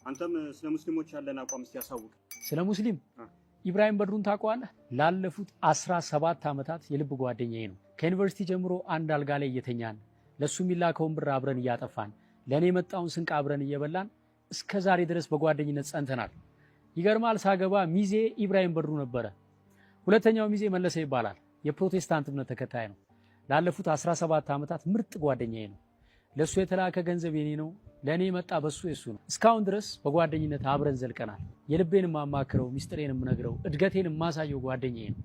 አንተም ስለ ሙስሊሞች ያለን አቋም እስቲ ያሳውቅ። ስለ ሙስሊም ኢብራሂም በድሩን ታውቀዋለህ? ላለፉት 17 ዓመታት የልብ ጓደኛዬ ነው። ከዩኒቨርሲቲ ጀምሮ አንድ አልጋ ላይ እየተኛን፣ ለእሱ የሚላከውን ብር አብረን እያጠፋን፣ ለእኔ የመጣውን ስንቅ አብረን እየበላን እስከ ዛሬ ድረስ በጓደኝነት ጸንተናል። ይገርማል፣ ሳገባ ሚዜ ኢብራሂም በድሩ ነበረ። ሁለተኛው ሚዜ መለሰ ይባላል። የፕሮቴስታንት እምነት ተከታይ ነው። ላለፉት 17 ዓመታት ምርጥ ጓደኛዬ ነው። ለእሱ የተላከ ገንዘብ የኔ ነው፣ ለእኔ የመጣ በሱ የሱ ነው። እስካሁን ድረስ በጓደኝነት አብረን ዘልቀናል። የልቤን የማማክረው፣ ሚስጥሬን የምነግረው፣ እድገቴን የማሳየው ጓደኛዬ ነው።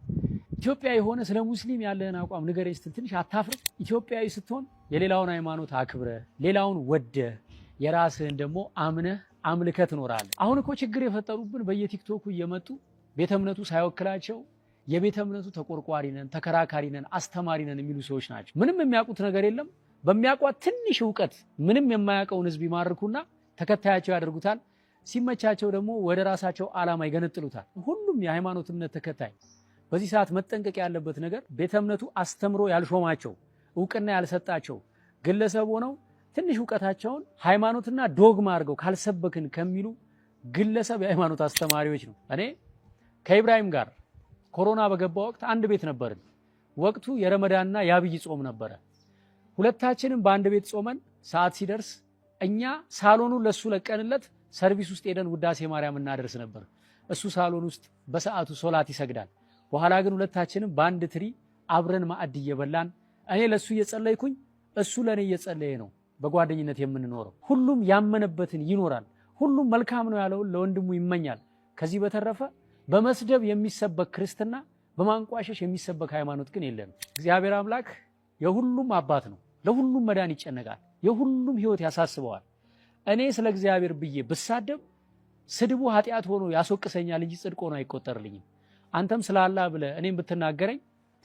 ኢትዮጵያዊ ሆነህ ስለ ሙስሊም ያለህን አቋም ንገረኝ ስትል ትንሽ አታፍርም? ኢትዮጵያዊ ስትሆን የሌላውን ሃይማኖት አክብረህ፣ ሌላውን ወደህ፣ የራስህን ደግሞ አምነህ አምልከህ ትኖራለህ። አሁን እኮ ችግር የፈጠሩብን በየቲክቶኩ እየመጡ ቤተ እምነቱ ሳይወክላቸው የቤተ እምነቱ ተቆርቋሪ ነን፣ ተከራካሪ ነን፣ አስተማሪ ነን የሚሉ ሰዎች ናቸው። ምንም የሚያውቁት ነገር የለም። በሚያውቋት ትንሽ እውቀት ምንም የማያውቀውን ህዝብ ይማርኩና ተከታያቸው ያደርጉታል። ሲመቻቸው ደግሞ ወደ ራሳቸው ዓላማ ይገነጥሉታል። ሁሉም የሃይማኖት እምነት ተከታይ በዚህ ሰዓት መጠንቀቅ ያለበት ነገር ቤተ እምነቱ አስተምሮ ያልሾማቸው፣ እውቅና ያልሰጣቸው ግለሰብ ሆነው ትንሽ እውቀታቸውን ሃይማኖትና ዶግማ አድርገው ካልሰበክን ከሚሉ ግለሰብ የሃይማኖት አስተማሪዎች ነው። እኔ ከኢብራሂም ጋር ኮሮና በገባ ወቅት አንድ ቤት ነበርን። ወቅቱ የረመዳንና የአብይ ጾም ነበረ። ሁለታችንም በአንድ ቤት ጾመን ሰዓት ሲደርስ እኛ ሳሎኑን ለሱ ለቀንለት ሰርቪስ ውስጥ ሄደን ውዳሴ ማርያም እናደርስ ነበር። እሱ ሳሎን ውስጥ በሰዓቱ ሶላት ይሰግዳል። በኋላ ግን ሁለታችንም በአንድ ትሪ አብረን ማዕድ እየበላን እኔ ለሱ እየጸለይኩኝ እሱ ለእኔ እየጸለየ ነው በጓደኝነት የምንኖረው። ሁሉም ያመነበትን ይኖራል። ሁሉም መልካም ነው ያለውን ለወንድሙ ይመኛል። ከዚህ በተረፈ በመስደብ የሚሰበክ ክርስትና፣ በማንቋሸሽ የሚሰበክ ሃይማኖት ግን የለንም። እግዚአብሔር አምላክ የሁሉም አባት ነው። ለሁሉም መዳን ይጨነቃል። የሁሉም ሕይወት ያሳስበዋል። እኔ ስለ እግዚአብሔር ብዬ ብሳደብ ስድቡ ኃጢአት ሆኖ ያስወቅሰኛል እንጂ ጽድቅ ሆኖ አይቆጠርልኝም። አንተም ስለ አላህ ብለህ እኔም ብትናገረኝ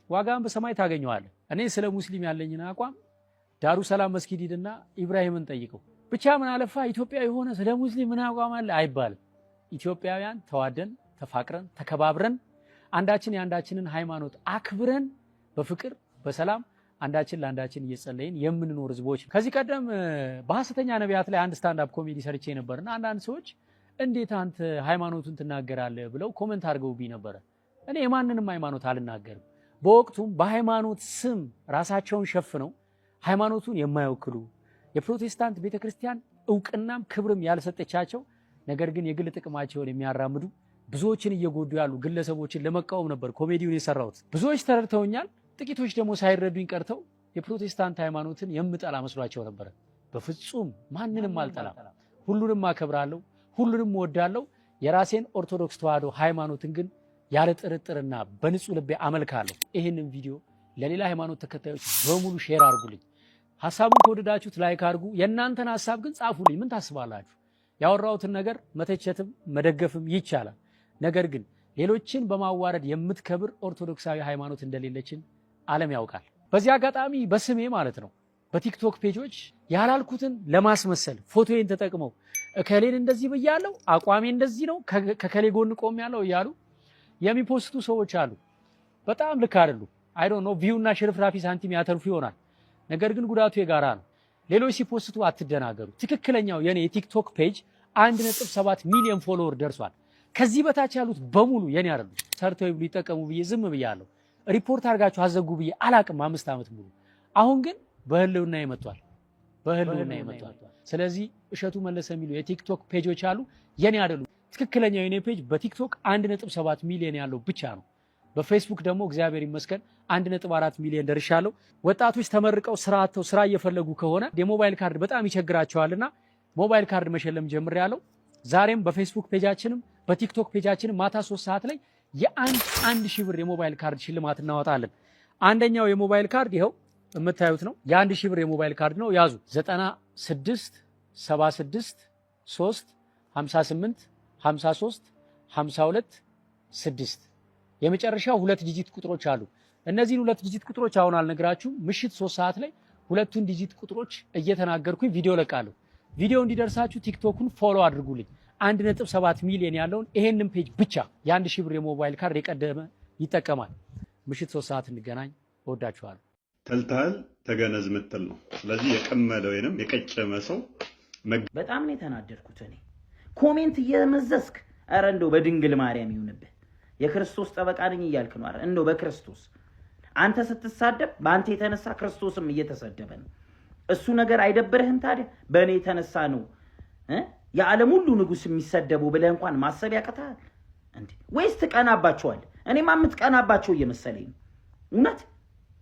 ዋጋን በሰማይ ታገኘዋለህ። እኔ ስለ ሙስሊም ያለኝን አቋም ዳሩ ሰላም መስጊድ ሂድና ኢብራሂምን ጠይቀው። ብቻ ምን አለፋ ኢትዮጵያዊ የሆነ ስለ ሙስሊም ምን አቋም አለ አይባልም። ኢትዮጵያውያን ተዋደን፣ ተፋቅረን፣ ተከባብረን፣ አንዳችን የአንዳችንን ሃይማኖት አክብረን፣ በፍቅር በሰላም አንዳችን ለአንዳችን እየጸለይን የምንኖር ህዝቦች። ከዚህ ቀደም በሐሰተኛ ነቢያት ላይ አንድ stand up comedy ሰርቼ ነበርና አንዳንድ ሰዎች እንዴት አንተ ሃይማኖቱን ትናገራለህ ብለው comment አድርገውብኝ ነበረ። እኔ የማንንም ሃይማኖት አልናገርም። በወቅቱም በሃይማኖት ስም ራሳቸውን ሸፍነው ሃይማኖቱን የማይወክሉ፣ የፕሮቴስታንት ቤተክርስቲያን እውቅናም ክብርም ያልሰጠቻቸው፣ ነገር ግን የግል ጥቅማቸውን የሚያራምዱ፣ ብዙዎችን እየጎዱ ያሉ ግለሰቦችን ለመቃወም ነበር ኮሜዲውን የሰራሁት። ብዙዎች ተረድተውኛል። ጥቂቶች ደግሞ ሳይረዱኝ ቀርተው የፕሮቴስታንት ሃይማኖትን የምጠላ መስሏቸው ነበረ። በፍጹም ማንንም አልጠላም። ሁሉንም አከብራለሁ፣ ሁሉንም እወዳለሁ። የራሴን ኦርቶዶክስ ተዋሕዶ ሃይማኖትን ግን ያለ ጥርጥርና በንጹህ ልቤ አመልካለሁ። ይህንን ቪዲዮ ለሌላ ሃይማኖት ተከታዮች በሙሉ share አድርጉልኝ። ሀሳቡን ከወደዳችሁት like አድርጉ። የእናንተን ሀሳብ ግን ጻፉልኝ። ምን ታስባላችሁ? ያወራሁትን ነገር መተቸትም መደገፍም ይቻላል። ነገር ግን ሌሎችን በማዋረድ የምትከብር ኦርቶዶክሳዊ ሃይማኖት እንደሌለችን ዓለም ያውቃል። በዚህ አጋጣሚ በስሜ ማለት ነው በቲክቶክ page ኦች ያላልኩትን ለማስመሰል ፎቶዬን ተጠቅመው እከሌን እንደዚህ ብያለሁ፣ አቋሜ እንደዚህ ነው፣ ከከሌ ጎን ቆሜያለሁ እያሉ የሚ post ቱ ሰዎች አሉ። በጣም ልክ አይደሉም። I don't know፣ view እና ሽርፍራፊ ሳንቲም ያተርፉ ይሆናል። ነገር ግን ጉዳቱ የጋራ ነው። ሌሎች ሲ post ቱ አትደናገሩ። ትክክለኛው የኔ የቲክቶክ page 1.7 ሚሊዮን follower ደርሷል። ከዚህ በታች ያሉት በሙሉ የኔ አይደሉም። ሰርተው ይብሉ፣ ይጠቀሙ ብዬ ዝም ብያለሁ። ሪፖርት አድርጋችሁ አዘጉ ብዬ አላቅም 5 ዓመት ሙሉ። አሁን ግን በህልውና መጥቷል፣ በህልውና መጥቷል። ስለዚህ እሸቱ መለሰ የሚሉ የቲክቶክ page ኦች አሉ፣ የኔ አይደሉም። ትክክለኛው የኔ page በቲክቶክ 1.7 ሚሊዮን ያለው ብቻ ነው። በፌስቡክ ደግሞ እግዚአብሔር ይመስገን 1.4 ሚሊዮን ደርሻለሁ። ወጣቶች ተመርቀው ስራ አጥተው ስራ እየፈለጉ ከሆነ የሞባይል ካርድ በጣም ይቸግራቸዋልና ሞባይል ካርድ መሸለም ጀምሬያለሁ። ዛሬም በፌስቡክ page ኣችንም በቲክቶክ page ኣችንም ማታ 3 ሰዓት ላይ የአንድ አንድ ሺህ ብር የሞባይል ካርድ ሽልማት እናወጣለን። አንደኛው የሞባይል ካርድ ይኸው የምታዩት ነው። የ1,000 ብር የሞባይል ካርድ ነው። ያዙ፣ 96 76 3 58 53 52 6። የመጨረሻው ሁለት digit ቁጥሮች አሉ። እነዚህን ሁለት digit ቁጥሮች አሁን አልነግራችሁም። ምሽት 3 ሰዓት ላይ ሁለቱን digit ቁጥሮች እየተናገርኩኝ ቪዲዮ ለቃለሁ። ቪዲዮ እንዲደርሳችሁ ቲክቶኩን follow አድርጉልኝ። 1.7 ሚሊዮን ያለውን ይሄንን page ብቻ የ1,000 ብር የሞባይል ካርድ የቀደመ ይጠቀማል። ምሽት 3 ሰዓት እንገናኝ። እወዳችኋለሁ። ተልተሃል ተገነዝ ምትል ነው። ስለዚህ የቀመለ ወይንም የቀጨመ ሰው በጣም ነው የተናደድኩት እኔ። Comment እየመዘዝክ፣ ኧረ እንደው በድንግል ማርያም ይሁንብህ። የክርስቶስ ጠበቃ ነኝ እያልክ ነው። ኧረ እንደው በክርስቶስ፣ አንተ ስትሳደብ በአንተ የተነሳ ክርስቶስም እየተሰደበ ነው። እሱ ነገር አይደብርህም ታዲያ? በእኔ የተነሳ ነው የዓለም ሁሉ ንጉሥ የሚሰደበው ብለህ እንኳን ማሰብ ያቅትሃል እንዴ? ወይስ ትቀናባቸዋለህ? እኔማ የምትቀናባቸው እየመሰለኝ ነው። እውነት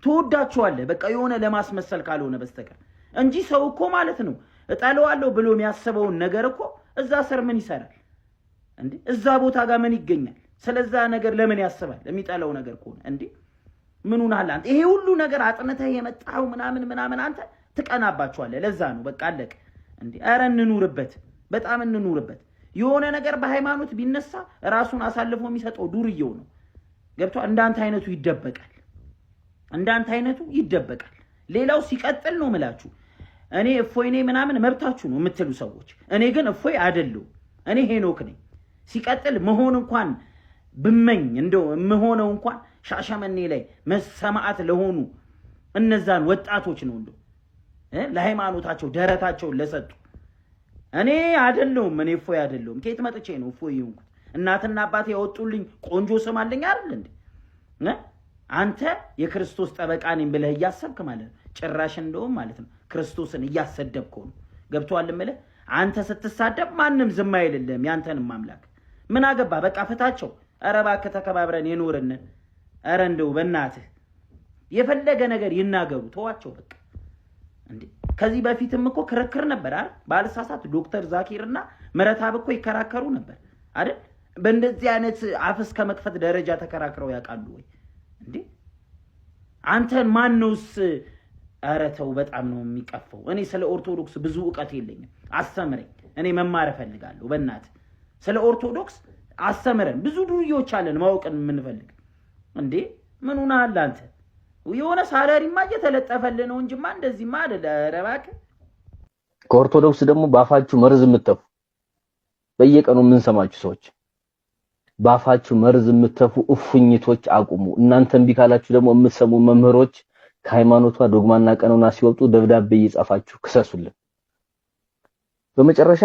ትወዳቸዋለህ። በቃ የሆነ ለማስመሰል ካልሆነ በስተቀር እንጂ ሰው እኮ ማለት ነው እጠለዋለሁ ብሎ የሚያስበውን ነገር እኮ እዛ ስር ምን ይሰራል እንዴ? እዛ ቦታ ጋር ምን ይገኛል? ስለዛ ነገር ለምን ያስባል? የሚጠላው ነገር ከሆነ እንዴ፣ ምን ሆነሃል አንተ? ይሄ ሁሉ ነገር አጥንተህ የመጣኸው ምናምን ምናምን አንተ ትቀናባቸዋለህ። ለዛ ነው፣ በቃ አለቀ። እንዴ፣ ኧረ እንኑርበት፣ በጣም እንኑርበት። የሆነ ነገር በሃይማኖት ቢነሳ ራሱን አሳልፎ የሚሰጠው ዱርዬው ነው። ገብቷል? እንዳንተ አይነቱ ይደበቃል። እንዳንተ አይነቱ ይደበቃል። ሌላው ሲቀጥል ነው ምላችሁ፣ እኔ እፎይ ነኝ ምናምን መብታችሁ ነው የምትሉ ሰዎች፣ እኔ ግን እፎይ አይደለሁም። እኔ ሄኖክ ነኝ። ሲቀጥል መሆን እንኳን ብመኝ እንደው የምሆነው እንኳን ሻሸመኔ ላይ መሰማዓት ለሆኑ እነዛን ወጣቶች ነው፣ እንደው ለሃይማኖታቸው ደረታቸውን ለሰጡ። እኔ አይደለሁም። እኔ እፎይ አይደለሁም። ከየት መጥቼ ነው እፎይ የሆንኩት? እናትና አባቴ ያወጡልኝ ቆንጆ ስም አለኝ አይደል እንዴ? አንተ የክርስቶስ ጠበቃ ነኝ ብለህ እያሰብክ ማለት ነው። ጭራሽ እንደውም ማለት ነው ክርስቶስን እያሰደብከው ነው። ገብቶሃል እምልህ፣ አንተ ስትሳደብ ማንም ዝም አይልልህም። ያንተንም አምላክ ምን አገባ? በቃ ፍታቸው። ኧረ እባክህ ተከባብረን የኖርንን። ኧረ እንደው በእናትህ የፈለገ ነገር ይናገሩ፣ ተዋቸው በቃ። እንዴ፣ ከዚህ በፊትም እኮ ክርክር ነበር አይደል? ባልሳሳት ዶክተር ዛኪር እና ምህረተአብ እኮ ይከራከሩ ነበር አይደል? በእንደዚህ አይነት አፍ እስከ መክፈት ደረጃ ተከራክረው ያውቃሉ ወይ? እንዴ፣ አንተን ማነውስ? ኧረ ተው፣ በጣም ነው የሚቀፈው። እኔ ስለ ኦርቶዶክስ ብዙ እውቀት የለኝም። አስተምረኝ። እኔ መማር እፈልጋለሁ። በእናትህ ስለ ኦርቶዶክስ አስተምረን። ብዙ ዱርዬዎች አለን ማወቅን የምንፈልግ። እንዴ፣ ምን ሆነሃል አንተ? የሆነ salary ማ እየተለጠፈልህ ነው እንጂማ እንደዚህማ አይደለ። ኧረ እባክህ። ከኦርቶዶክስ ደግሞ በአፋችሁ መርዝ የምትተፉ፣ በየቀኑ የምንሰማችሁ ሰዎች፣ በአፋችሁ መርዝ የምትተፉ እፉኝቶች አቁሙ። እናንተ እምቢ ካላችሁ ደግሞ የምትሰሙ መምህሮች ከሃይማኖቷ ዶግማና ቀኖና ሲወጡ ደብዳቤ እየጻፋችሁ ክሰሱልን። በመጨረሻ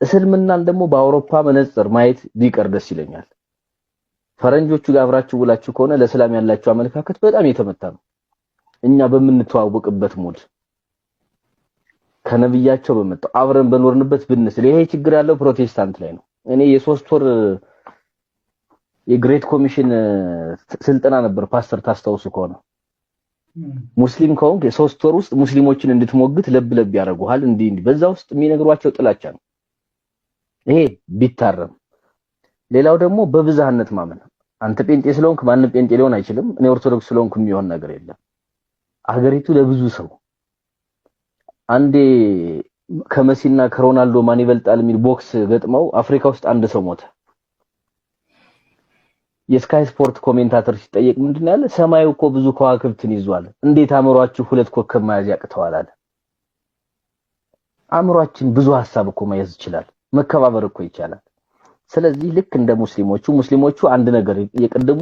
እስልምናን ደግሞ በአውሮፓ መነጽር ማየት ቢቀር ደስ ይለኛል። ፈረንጆቹ ጋር አብራችሁ ውላችሁ ከሆነ ለሰላም ያላችሁ አመለካከት በጣም የተመታ ነው። እኛ በምንተዋወቅበት mood ከነብያቸው በመጣው አብረን በኖርንበት ብንስል፣ ይሄ ችግር ያለው ፕሮቴስታንት ላይ ነው። እኔ የ3 ወር የ Great Commission ስልጠና ነበር፣ ፓስተር ታስታውሱ ከሆነ። ሙስሊም ከሆንክ የ3 ወር ውስጥ ሙስሊሞችን እንድትሞግት ለብ ለብ ያደርጉሃል። እንዲህ እንዲህ በዛ ውስጥ የሚነግሯቸው ጥላቻ ነው። ይሄ ቢታረም። ሌላው ደግሞ በብዝሃነት ማመን። አንተ ጴንጤ ስለሆንክ ማንም ጴንጤ ሊሆን አይችልም። እኔ ኦርቶዶክስ ስለሆንክ የሚሆን ነገር የለም። አገሪቱ ለብዙ ሰው፣ አንዴ ከመሲና ከሮናልዶ ማን ይበልጣል የሚል ቦክስ ገጥመው አፍሪካ ውስጥ አንድ ሰው ሞተ። የ Sky Sport commentator ሲጠየቅ ምንድን ነው ያለ? ሰማዩ እኮ ብዙ ከዋክብትን ይዟል፣ እንዴት አእምሯችሁ ሁለት ኮከብ መያዝ ያቅተዋል አለ። አእምሯችን ብዙ ሀሳብ እኮ መያዝ ይችላል። መከባበር እኮ ይቻላል። ስለዚህ ልክ እንደ ሙስሊሞቹ፣ ሙስሊሞቹ አንድ ነገር የቅድሙ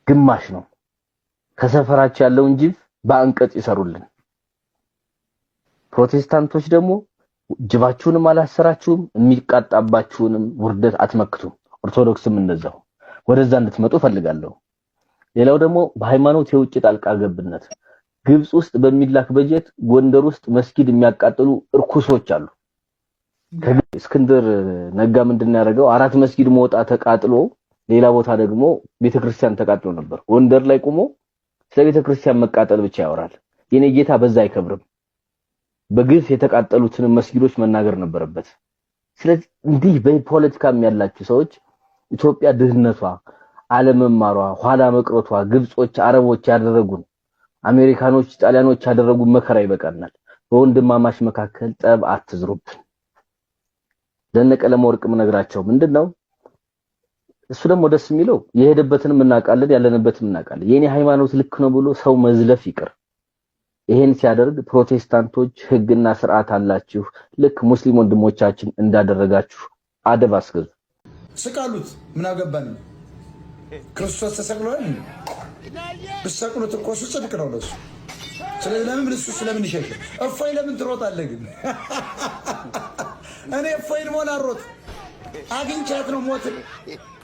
ግማሽ ነው። ከሰፈራቸው ያለውን ጅብ በአንቀጽ ይሰሩልን። ፕሮቴስታንቶች ደግሞ ጅባችሁንም አላሰራችሁም፣ የሚቃጣባችሁንም ውርደት አትመክቱም። ኦርቶዶክስም እንደዛው ወደዛ እንድትመጡ ፈልጋለሁ። ሌላው ደግሞ በሃይማኖት የውጭ ጣልቃ ገብነት፣ ግብጽ ውስጥ በሚላክ በጀት ጎንደር ውስጥ መስጊድ የሚያቃጥሉ እርኩሶች አሉ። እስክንድር ነጋ ምንድን ያደረገው? አራት መስጊድ ሞጣ ተቃጥሎ ሌላ ቦታ ደግሞ ቤተክርስቲያን ተቃጥሎ ነበር። ጎንደር ላይ ቆሞ ስለ ቤተክርስቲያን መቃጠል ብቻ ያወራል። የኔ ጌታ በዛ አይከብርም። በግፍ የተቃጠሉትን መስጊዶች መናገር ነበረበት። ስለዚህ እንዲህ በፖለቲካም ያላችሁ ሰዎች ኢትዮጵያ ድህነቷ፣ አለመማሯ፣ ኋላ መቅረቷ፣ ግብጾች፣ አረቦች ያደረጉን፣ አሜሪካኖች፣ ጣሊያኖች ያደረጉን መከራ ይበቃናል። በወንድማማች መካከል ጠብ አትዝሩብን። ለነ ቀለመወርቅ የምነግራቸው ምንድነው? እሱ ደግሞ ደስ የሚለው የሄደበትንም እናውቃለን፣ ያለንበትንም እናውቃለን። የኔ ሃይማኖት ልክ ነው ብሎ ሰው መዝለፍ ይቅር። ይሄን ሲያደርግ ፕሮቴስታንቶች ህግና ስርዓት አላችሁ፣ ልክ ሙስሊም ወንድሞቻችን እንዳደረጋችሁ አደብ አስገዙ። ስቀሉት፣ ምን አገባን? ክርስቶስ ተሰቅሏል። ብትሰቅሉት እኮ እሱ ጽድቅ ነው ለሱ። ስለዚህ ለምን እሱ ስለምን ይሸሽ? እፎይ ለምን ትሮጣለህ ግን? እኔ እፎይን ሞን አሮጥ አግኝቻት ነው ሞትን።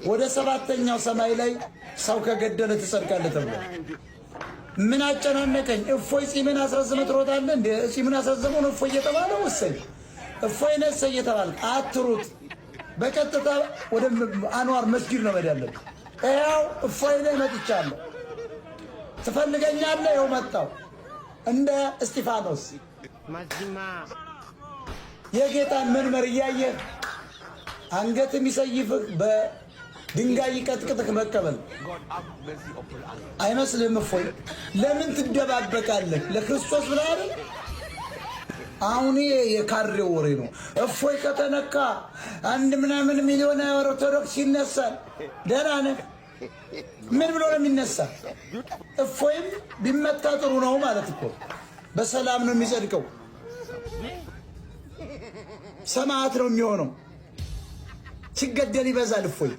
ወደ ሰባተኛው ሰማይ ላይ ሰው ከገደለ ትጸድቃለህ ተብሏል። ምን አጨናነቀኝ? እፎይ ጺምን አስረዝመህ ትሮጣለህ እንዴ? ጺምን አስረዘመው ነው እፎይ እየተባለው እሰይ እፎይ ነህ እየተባልክ አትሩጥ። በቀጥታ ወደ አንዋር መስጊድ ነው መሄድ ያለብህ። ይኸው እፎይ ነህ መጥቻለሁ። ትፈልገኛለህ? ይኸው መጣሁ። እንደ እስጢፋኖስ የጌታን መንበር እያየህ አንገት የሚሰይፍህ በድንጋይ ይቀጥቅጥህ መቀበል አይመስልህም? እፎይ ለምን ትደባበቃለህ? ለክርስቶስ ብለህ አይደል? አሁን ይሄ የካድሬው ወሬ ነው። እፎይ ከተነካ አንድ ምናምን ሚሊዮን ኦርቶዶክስ ይነሳል። ደህና ነህ? ምን ብሎ ነው የሚነሳ? እፎይም ቢመታ ጥሩ ነው ማለት እኮ በሰላም ነው የሚጸድቀው። ሰማዕት ነው የሚሆነው። ሲገደል ይበዛል እፎይ፣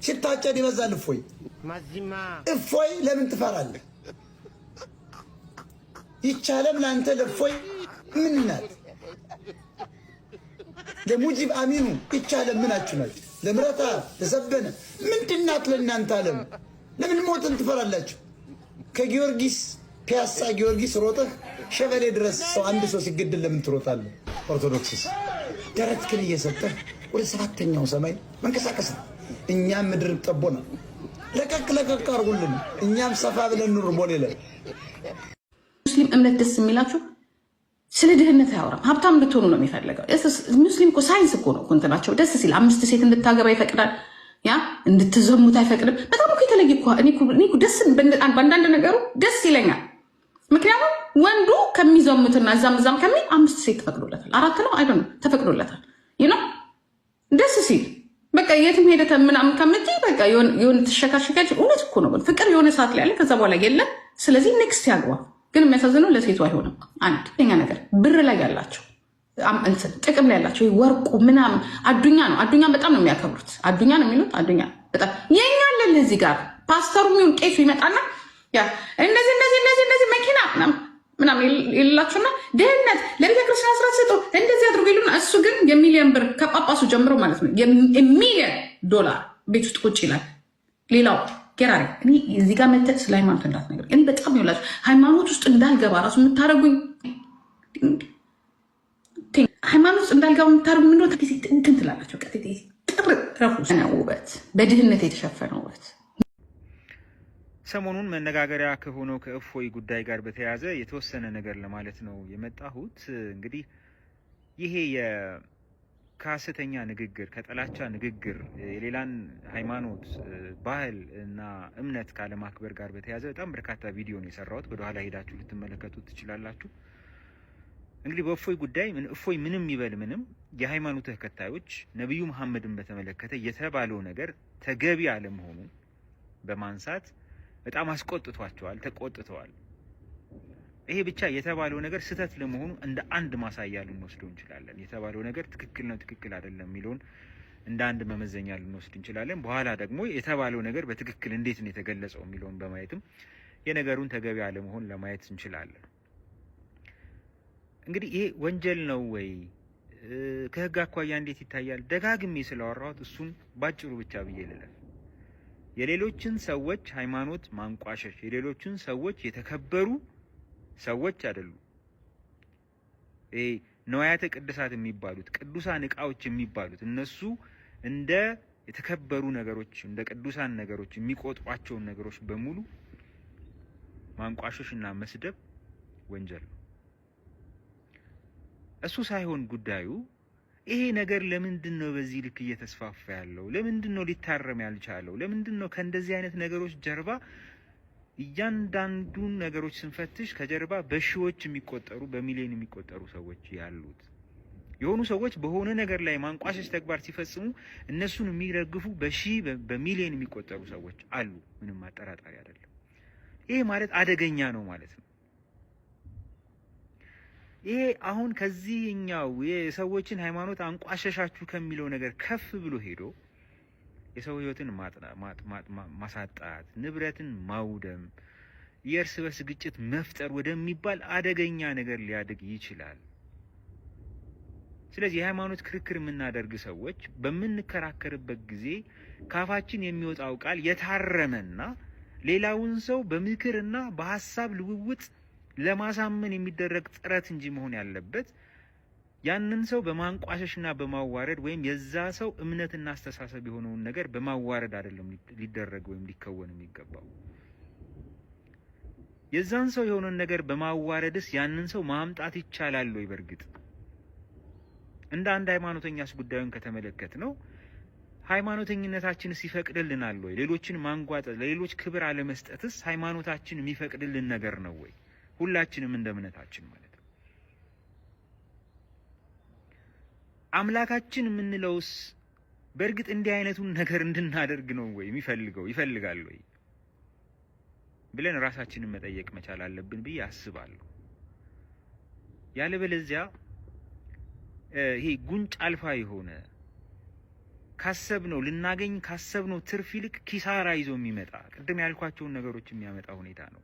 ሲታጨድ ይበዛል እፎይ። እፎይ ለምን ትፈራለህ? ይቻለም ለአንተ ለእፎይ ምን ናት? ለሙጂብ አሚኑ ይቻለም ምናችሁ ናት? ለምረታ ለዘበነ ምንድናት ለእናንተ ዓለም? ለምን ሞትን ትፈራላችሁ? ከጊዮርጊስ ፒያሳ ጊዮርጊስ ሮጠህ ሸበሌ ድረስ ሰው አንድ ሰው ሲገደል ለምን ትሮጣለህ? ኦርቶዶክስስ ደረትክን እየሰጠህ ወደ ሰባተኛው ሰማይ መንቀሳቀስ ነው። እኛም ምድር ጠቦናል። ለቀቅ ለቀቅ አድርጉልን። እኛም ሰፋ ብለን ኑር ቦሌ ላይ። ሙስሊም እምነት ደስ የሚላችሁ ስለ ድህነት አያወራም። ሀብታም እንድትሆኑ ነው የሚፈልገው። ሙስሊም እኮ ሳይንስ እኮ ነው እንትናቸው ደስ ሲል አምስት ሴት እንድታገባ ይፈቅዳል። ያ እንድትዘሙት አይፈቅድም። በጣም እኮ የተለየ እኮ እኔ እኮ ደስ በአንዳንድ ነገሩ ደስ ይለኛል። ምክንያቱም ወንዱ ከሚዘሙትና እዛም እዛም ከሚል አምስት ሴት ተፈቅዶለታል። አራት ነው I don't know ተፈቅዶለታል። ደስ ሲል በቃ የትም ሄደ ምናምን ከምትይ በቃ የሆነ ትሸካሸካች። እውነት እኮ ነው። ፍቅር የሆነ ሰዓት ላይ አለ፣ ከዛ በኋላ የለም። ስለዚህ next ያግባ። ግን የሚያሳዝነው ለሴቱ አይሆንም። አንደኛ ነገር ብር ላይ ያላቸው እንትን ጥቅም ላይ ያላቸው ወርቁ ምናምን አዱኛ ነው። አዱኛ በጣም ነው የሚያከብሩት። አዱኛ ነው የሚሉት። አዱኛ በጣም የኛ አለ። እዚህ ጋር ፓስተሩ የሚሆን ቄሱ ይመጣና ያ እንደዚህ እንደዚህ እንደዚህ እንደዚህ መኪና ምናምን የሌላችሁና ድህነት ለቤተ ክርስቲያን አስራት ስጡ እንደዚህ አድርጉ ይሉና እሱ ግን የሚሊዮን ብር ከጳጳሱ ጀምሮ ማለት ነው የሚሊዮን ዶላር ቤት ውስጥ ቁጭ ይላል። ሌላው ጌራሪ እኔ እዚህ ጋር መተህ ስለ ሃይማኖት እንዳትነግረኝ። እኔ በጣም ይውላችሁ ሃይማኖት ውስጥ እንዳልገባ ራሱ የምታደርጉኝ፣ ሃይማኖት ውስጥ እንዳልገባ የምታደርጉኝ ምንድን ነው? እንትን ትላላችሁ። ጥር ረፉ ውበት፣ በድህነት የተሸፈነ ውበት። ሰሞኑን መነጋገሪያ ከሆነው ከእፎይ ጉዳይ ጋር በተያያዘ የተወሰነ ነገር ለማለት ነው የመጣሁት። እንግዲህ ይሄ ከሐሰተኛ ንግግር፣ ከጥላቻ ንግግር፣ የሌላን ሃይማኖት፣ ባህል እና እምነት ካለማክበር ጋር በተያያዘ በጣም በርካታ ቪዲዮ ነው የሰራሁት። ወደኋላ ሄዳችሁ ልትመለከቱት ትችላላችሁ። እንግዲህ በእፎይ ጉዳይ እፎይ ምንም ይበል ምንም የሃይማኖት ተከታዮች ነቢዩ መሐመድን በተመለከተ የተባለው ነገር ተገቢ አለመሆኑን በማንሳት በጣም አስቆጥቷቸዋል፣ ተቆጥተዋል። ይሄ ብቻ የተባለው ነገር ስህተት ለመሆኑ እንደ አንድ ማሳያ ልንወስደው እንችላለን። የተባለው ነገር ትክክል ነው፣ ትክክል አይደለም የሚለውን እንደ አንድ መመዘኛ ልንወስድ እንችላለን። በኋላ ደግሞ የተባለው ነገር በትክክል እንዴት ነው የተገለጸው የሚለውን በማየትም የነገሩን ተገቢ አለመሆን ለማየት እንችላለን። እንግዲህ ይሄ ወንጀል ነው ወይ፣ ከህግ አኳያ እንዴት ይታያል? ደጋግሜ ስላወራሁት እሱን ባጭሩ ብቻ ብዬ ልለፍ። የሌሎችን ሰዎች ሃይማኖት ማንቋሸሽ፣ የሌሎችን ሰዎች የተከበሩ ሰዎች አይደሉም። ይሄ ንዋያተ ቅድሳት የሚባሉት፣ ቅዱሳን እቃዎች የሚባሉት፣ እነሱ እንደ የተከበሩ ነገሮች፣ እንደ ቅዱሳን ነገሮች የሚቆጥሯቸውን ነገሮች በሙሉ ማንቋሸሽ እና መስደብ ወንጀል ነው። እሱ ሳይሆን ጉዳዩ ይሄ ነገር ለምንድን ነው በዚህ ልክ እየተስፋፋ ያለው? ለምንድን ነው ሊታረም ያልቻለው? ለምንድን ነው ከእንደዚህ አይነት ነገሮች ጀርባ እያንዳንዱን ነገሮች ስንፈትሽ ከጀርባ በሺዎች የሚቆጠሩ፣ በሚሊዮን የሚቆጠሩ ሰዎች ያሉት? የሆኑ ሰዎች በሆነ ነገር ላይ ማንቋሸሽ ተግባር ሲፈጽሙ እነሱን የሚደግፉ በሺህ በሚሊዮን የሚቆጠሩ ሰዎች አሉ። ምንም አጠራጣሪ አይደለም። ይሄ ማለት አደገኛ ነው ማለት ነው። ይሄ አሁን ከዚህኛው የሰዎችን ሃይማኖት አንቋሸሻችሁ ከሚለው ነገር ከፍ ብሎ ሄዶ የሰው ሕይወትን ማሳጣት፣ ንብረትን ማውደም፣ የእርስ በርስ ግጭት መፍጠር ወደሚባል አደገኛ ነገር ሊያድግ ይችላል። ስለዚህ የሃይማኖት ክርክር የምናደርግ ሰዎች በምንከራከርበት ጊዜ ካፋችን የሚወጣው ቃል የታረመና ሌላውን ሰው በምክርና በሀሳብ ልውውጥ ለማሳመን የሚደረግ ጥረት እንጂ መሆን ያለበት ያንን ሰው በማንቋሸሽና በማዋረድ ወይም የዛ ሰው እምነትና አስተሳሰብ የሆነውን ነገር በማዋረድ አይደለም ሊደረግ ወይም ሊከወን የሚገባው። የዛን ሰው የሆነውን ነገር በማዋረድስ ያንን ሰው ማምጣት ይቻላል ወይ? በእርግጥ እንደ አንድ ሃይማኖተኛስ ጉዳዩን ከተመለከት ነው ሃይማኖተኝነታችንስ ይፈቅድልናል ወይ? ሌሎችን ማንጓጠጥ፣ ለሌሎች ክብር አለመስጠትስ ሃይማኖታችን የሚፈቅድልን ነገር ነው ወይ? ሁላችንም እንደ እምነታችን ማለት ነው። አምላካችን የምንለውስ በእርግጥ እንዲህ አይነቱን ነገር እንድናደርግ ነው ወይ የሚፈልገው ይፈልጋል ወይ ብለን ራሳችንን መጠየቅ መቻል አለብን ብዬ አስባለሁ። ያለበለዚያ ይሄ ጉንጭ አልፋ የሆነ ካሰብነው ልናገኝ ካሰብነው ትርፍ ይልቅ ኪሳራ ይዞ የሚመጣ ቅድም ያልኳቸውን ነገሮች የሚያመጣ ሁኔታ ነው።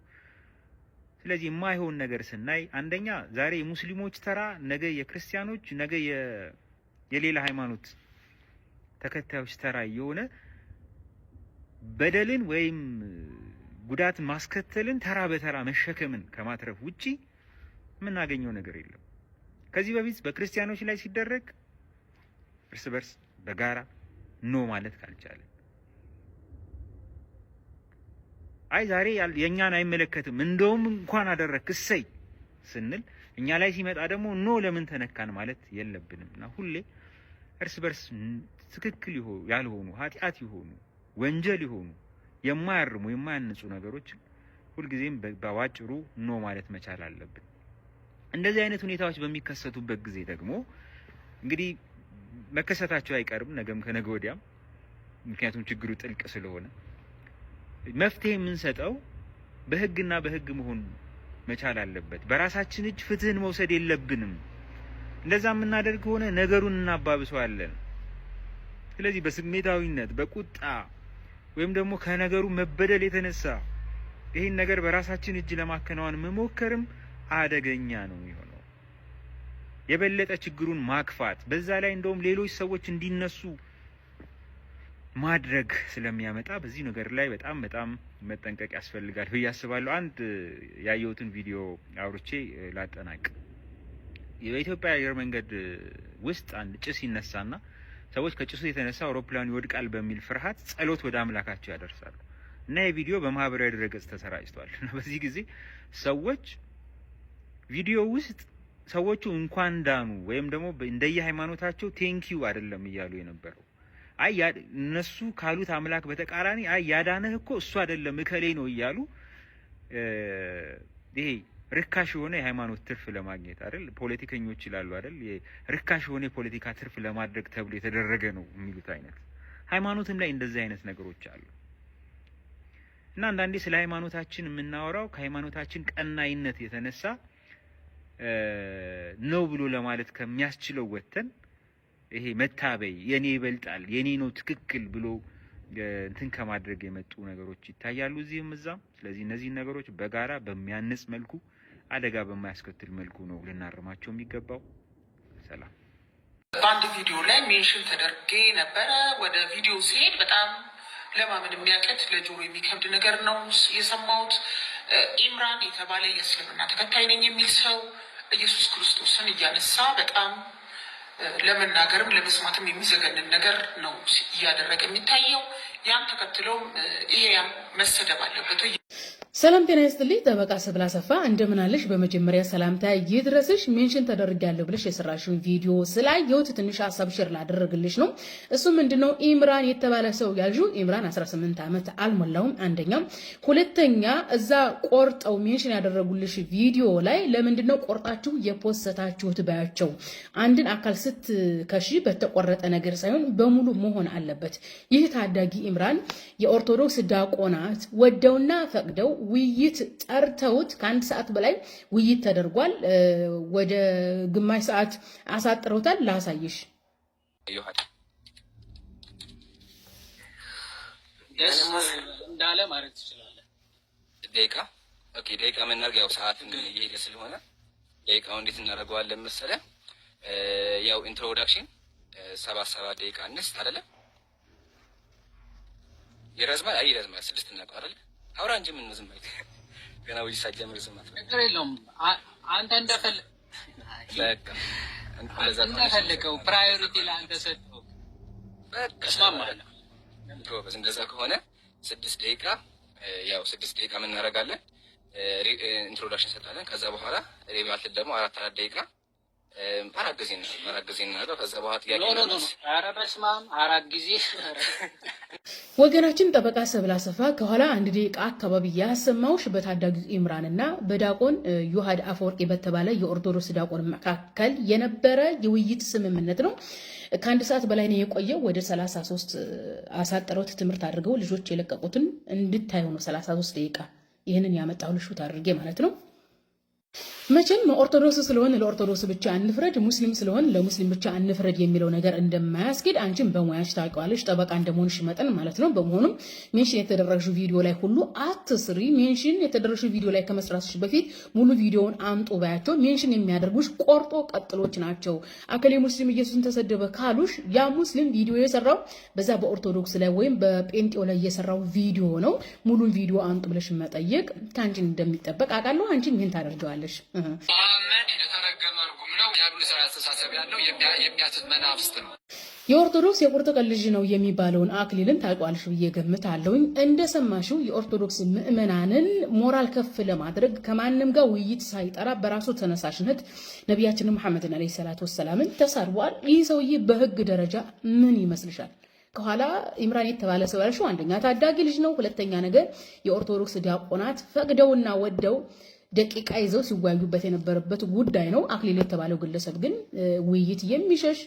ስለዚህ የማይሆን ነገር ስናይ አንደኛ ዛሬ የሙስሊሞች ተራ፣ ነገ የክርስቲያኖች፣ ነገ የሌላ ሃይማኖት ተከታዮች ተራ የሆነ በደልን ወይም ጉዳት ማስከተልን ተራ በተራ መሸከምን ከማትረፍ ውጪ የምናገኘው ነገር የለም። ከዚህ በፊት በክርስቲያኖች ላይ ሲደረግ እርስ በርስ በጋራ no ማለት ካልቻለን፣ አይ ዛሬ የእኛን አይመለከትም እንደውም እንኳን አደረክ እሰይ ስንል እኛ ላይ ሲመጣ ደግሞ no ለምን ተነካን ማለት የለብንም። እና ሁሌ እርስ በርስ ትክክል ያልሆኑ፣ ኃጢአት የሆኑ፣ ወንጀል የሆኑ፣ የማያርሙ የማያንጹ ነገሮችን ሁልጊዜም በአጭሩ no ማለት መቻል አለብን። እንደዚህ አይነት ሁኔታዎች በሚከሰቱበት ጊዜ ደግሞ እንግዲህ መከሰታቸው አይቀርም ነገም ከነገ ወዲያም፣ ምክንያቱም ችግሩ ጥልቅ ስለሆነ መፍትሄ የምንሰጠው በህግና በህግ መሆን መቻል አለበት። በራሳችን እጅ ፍትህን መውሰድ የለብንም። እንደዛ የምናደርግ ከሆነ ነገሩን እናባብሰዋለን። ስለዚህ በስሜታዊነት፣ በቁጣ ወይም ደግሞ ከነገሩ መበደል የተነሳ ይህን ነገር በራሳችን እጅ ለማከናወን መሞከርም አደገኛ ነው የሚሆነው። የበለጠ ችግሩን ማክፋት፣ በዛ ላይ እንደውም ሌሎች ሰዎች እንዲነሱ ማድረግ ስለሚያመጣ በዚህ ነገር ላይ በጣም በጣም መጠንቀቅ ያስፈልጋል ብዬ አስባለሁ። አንድ ያየሁትን ቪዲዮ አውርቼ ላጠናቅ። በኢትዮጵያ አየር መንገድ ውስጥ አንድ ጭስ ይነሳና ሰዎች ከጭሱ የተነሳ አውሮፕላኑ ይወድቃል በሚል ፍርሃት ጸሎት ወደ አምላካቸው ያደርሳሉ። እና ይህ ቪዲዮ በማህበራዊ ድረገጽ ተሰራጭቷል። እና በዚህ ጊዜ ሰዎች ቪዲዮ ውስጥ ሰዎቹ እንኳን ዳኑ ወይም ደግሞ እንደየ ሃይማኖታቸው thank you አይደለም እያሉ የነበረው፣ አይ እነሱ ካሉት አምላክ በተቃራኒ አይ ያዳነህ እኮ እሱ አይደለም እከሌ ነው እያሉ፣ ይሄ ርካሽ የሆነ የሃይማኖት ትርፍ ለማግኘት አይደል፣ ፖለቲከኞች ይላሉ አይደል፣ ርካሽ የሆነ የፖለቲካ ትርፍ ለማድረግ ተብሎ የተደረገ ነው የሚሉት አይነት፣ ሃይማኖትም ላይ እንደዚህ አይነት ነገሮች አሉ። እና አንዳንዴ ስለ ሃይማኖታችን የምናወራው ከሃይማኖታችን ቀናይነት የተነሳ ነው ብሎ ለማለት ከሚያስችለው ወጥተን ይሄ መታበይ፣ የኔ ይበልጣል፣ የኔ ነው ትክክል ብሎ እንትን ከማድረግ የመጡ ነገሮች ይታያሉ እዚህም እዛም። ስለዚህ እነዚህን ነገሮች በጋራ በሚያንጽ መልኩ፣ አደጋ በማያስከትል መልኩ ነው ልናርማቸው የሚገባው። ሰላም። በአንድ ቪዲዮ ላይ mention ተደርጌ ነበረ። ወደ ቪዲዮ ሲሄድ በጣም ለማመን የሚያቅት፣ ለጆሮ የሚከብድ ነገር ነው የሰማሁት። ኢምራን የተባለ የእስልምና ተከታይ ነኝ የሚል ሰው ኢየሱስ ክርስቶስን እያነሳ በጣም ለመናገርም ለመስማትም የሚዘገንን ነገር ነው እያደረገ የሚታየው። ያን ተከትሎም ይሄ መሰደብ አለበት። ሰላም ጤና ይስጥልኝ። ጠበቃ ሰብለ አሰፋ እንደምን አለሽ? በመጀመሪያ ሰላምታ ይድረስሽ። Mention ተደርጊያለሁ ብለሽ የሰራሽውን ቪዲዮ ስላየሁት ትንሽ ሀሳብ share ላደረግልሽ ነው። እሱ ምንድነው፣ ኢምራን የተባለ ሰው ያልሽው ኢምራን 18 ዓመት አልሞላውም። አንደኛው። ሁለተኛ እዛ ቆርጠው mention ያደረጉልሽ ቪዲዮ ላይ ለምንድነው ቆርጣችሁ የፖሰታችሁት ባያቸው። አንድን አካል ስትከሺ በተቆረጠ ነገር ሳይሆን በሙሉ መሆን አለበት። ይህ ታዳጊ ኢምራን የኦርቶዶክስ ዲያቆናት ወደውና ፈቅደው ውይይት ጠርተውት ከአንድ ሰዓት በላይ ውይይት ተደርጓል። ወደ ግማሽ ሰዓት አሳጥረውታል። ላሳይሽ። ደስ እንዳለ ማለት ትችላለህ። ደቂቃ Okay፣ ደቂቃ መናገር ያው ሰዓት እየሄደ ስለሆነ ደቂቃው እንዴት እናደርገዋለን መሰለህ? ያው introduction 7 7 ደቂቃ እንስጥ አይደለ? ይረዝማል? አይ ይረዝማል። 6 እናውቀው አይደለ? አውራ እንጂ ምን ነው ዝም አልክ? ገና ውይይት ሳትጀምር ዝም አትበል። ችግር የለውም። አንተ በቃ እንደዛ ከሆነ እንደፈለገው priority ለአንተ ሰጠው። በቃ እስማማለሁ። ጎበዝ። እንደዛ ከሆነ 6 ደቂቃ፣ ያው 6 ደቂቃ ምን እናደርጋለን? Introduction እንሰጣለን። ከዛ በኋላ rebuttal ደግሞ 4 4 ደቂቃ አራት ጊዜ ነው፣ አራት ጊዜ እናደርገው። ከዛ በኋላ ጥያቄ No, no, no። መልስ። ኧረ በስመ አብ፣ አራት ጊዜ። ወገናችን ጠበቃ ሰብለ አሰፋ ከኋላ 1 ደቂቃ አካባቢ ያሰማውሽ በታዳጊው ኢምራን እና በዲያቆን ዮሐድ አፈወርቂ በተባለ የኦርቶዶክስ ዲያቆን መካከል የነበረ የውይይት ስምምነት ነው። ከ1 ሰዓት በላይ ነው የቆየው። ወደ 33 አሳጥረውት ትምህርት አድርገው ልጆች የለቀቁትን እንድታዩ ነው። 33 ደቂቃ ይህንን ያመጣሁ ልሹት አድርጌ ማለት ነው። መቼም ኦርቶዶክስ ስለሆን ለኦርቶዶክስ ብቻ አንፍረድ፣ ሙስሊም ስለሆን ለሙስሊም ብቻ አንፍረድ የሚለው ነገር እንደማያስኬድ አንቺም በሙያሽ ታውቂዋለሽ፣ ጠበቃ እንደመሆንሽ መጠን ማለት ነው። በመሆኑም mention የተደረግሽው ቪዲዮ ላይ ሁሉ አትስሪ። Mention የተደረግሽው ቪዲዮ ላይ ከመስራትሽ በፊት ሙሉ ቪዲዮውን አምጡ ባያቸው። Mention የሚያደርጉሽ ቆርጦ ቀጥሎች ናቸው። አከሌ ሙስሊም ኢየሱስን ተሰደበ ካሉሽ ያ ሙስሊም ቪዲዮ የሰራው በዛ በኦርቶዶክስ ላይ ወይም በጴንጤው ላይ የሰራው ቪዲዮ ነው። ሙሉን ቪዲዮ አምጡ ብለሽ መጠየቅ ከአንቺን እንደሚጠበቅ አውቃለሁ። አንቺም ይህን ታደርጊዋለሽ። መሐመድ የተረገመ እርጉም ነው። ዲያብሎሳዊ አስተሳሰብ ያለው የሚያስት መናፍስት ነው። የኦርቶዶክስ የቁርጥ ቀን ልጅ ነው የሚባለውን አክሊልን ታውቂዋለሽ ብዬ ገምታለሁኝ። እንደሰማሽው የኦርቶዶክስ ምዕመናንን ሞራል ከፍ ለማድረግ ከማንም ጋር ውይይት ሳይጠራ በራሱ ተነሳሽነት ነቢያችን መሐመድን ዓለይሂ ሰላቱ ወሰላምን ተሳድቧል። ይህ ሰውዬ በህግ ደረጃ ምን ይመስልሻል? ከኋላ ኢምራን የተባለ ሰው ያልሽው አንደኛ ታዳጊ ልጅ ነው። ሁለተኛ ነገር የኦርቶዶክስ ዲያቆናት ፈቅደውና ወደው ደቂቃ ይዘው ሲወያዩበት የነበረበት ጉዳይ ነው። አክሊል የተባለው ግለሰብ ግን ውይይት የሚሸሽ፣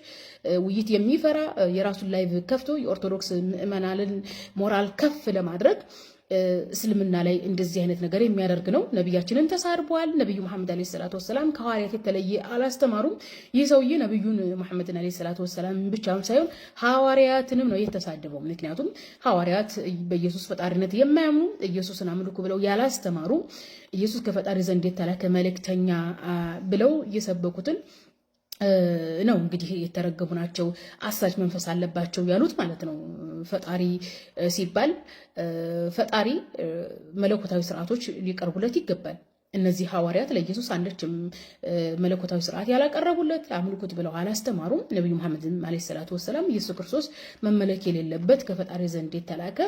ውይይት የሚፈራ፣ የራሱን live ከፍቶ የኦርቶዶክስ ምዕመናንን ሞራል ከፍ ለማድረግ እስልምና ላይ እንደዚህ አይነት ነገር የሚያደርግ ነው። ነቢያችንን ተሳድቧል። ነቢዩ መሐመድ ዓለይሂ ሰላቱ ወሰላም ከሐዋርያት የተለየ አላስተማሩም። ይህ ሰውዬ ነቢዩን መሐመድን ዓለይሂ ሰላቱ ወሰላም ብቻም ሳይሆን ሐዋርያትንም ነው የተሳደበው። ምክንያቱም ሐዋርያት በኢየሱስ ፈጣሪነት የማያምኑ፣ ኢየሱስን አምልኩ ብለው ያላስተማሩ፣ ኢየሱስ ከፈጣሪ ዘንድ የተላከ መልእክተኛ ብለው እየሰበኩትን ነው እንግዲህ የተረገሙ ናቸው፣ አሳች መንፈስ አለባቸው ያሉት ማለት ነው። ፈጣሪ ሲባል ፈጣሪ መለኮታዊ ስርዓቶች ሊቀርቡለት ይገባል። እነዚህ ሐዋርያት ለኢየሱስ አንዳችም መለኮታዊ ስርዓት ያላቀረቡለት፣ አምልኩት ብለው አላስተማሩም። ነቢዩ መሐመድም ዓለይሂ ሰላቱ ወሰላም ኢየሱስ ክርስቶስ መመለክ የሌለበት ከፈጣሪ ዘንድ የተላከ